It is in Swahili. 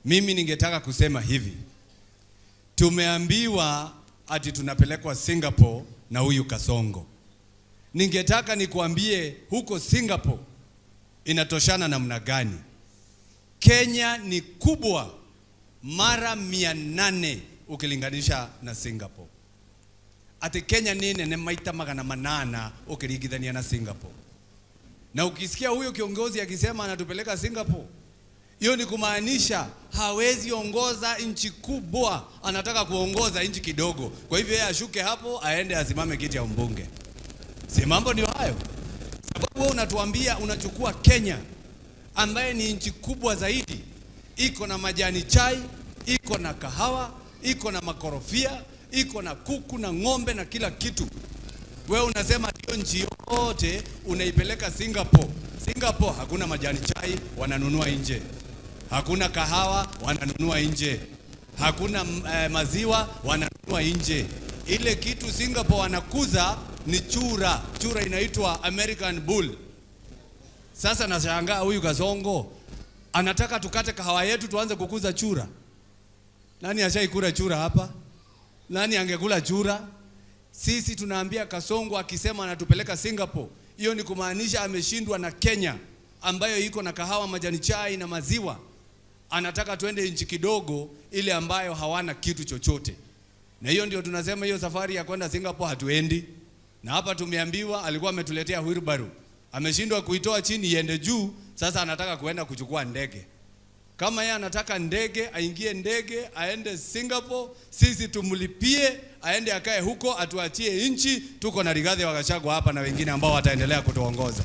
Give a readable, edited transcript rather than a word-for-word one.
Mimi ningetaka kusema hivi, tumeambiwa ati tunapelekwa Singapore na huyu Kasongo. Ningetaka nikuambie huko Singapore inatoshana namna gani? Kenya ni kubwa mara 800 ukilinganisha na Singapore. Ati Kenya ni nene maita 800 ukiringithania na Singapore. Na ukisikia huyo kiongozi akisema anatupeleka Singapore, hiyo ni kumaanisha hawezi ongoza nchi kubwa, anataka kuongoza nchi kidogo. Kwa hivyo yeye ashuke hapo aende asimame kiti ya mbunge. Si mambo ndio hayo? Sababu wewe unatuambia unachukua Kenya ambaye ni nchi kubwa zaidi, iko na majani chai, iko na kahawa, iko na makorofia, iko na kuku na ng'ombe na kila kitu. Wewe unasema hiyo nchi yote unaipeleka Singapore. Singapore hakuna majani chai, wananunua nje. Hakuna kahawa, wananunua nje. Hakuna maziwa, wananunua nje. Ile kitu Singapore wanakuza ni chura. Chura inaitwa American Bull. Sasa nashangaa huyu Kasongo anataka tukate kahawa yetu tuanze kukuza chura. Nani ashaikula chura hapa? Nani angekula chura? Sisi tunaambia Kasongo akisema anatupeleka Singapore, hiyo ni kumaanisha ameshindwa na Kenya ambayo iko na kahawa, majani chai na maziwa. Anataka tuende nchi kidogo ile ambayo hawana kitu chochote. Na hiyo ndio tunasema hiyo safari ya kwenda Singapore hatuendi. Na hapa tumeambiwa alikuwa ametuletea wheelbarrow. Ameshindwa kuitoa chini iende juu, sasa anataka kuenda kuchukua ndege. Kama yeye anataka ndege, aingie ndege aende Singapore, sisi tumlipie aende akae huko, atuachie nchi. Tuko na Rigathi wa Gachagua hapa na wengine ambao wataendelea kutuongoza.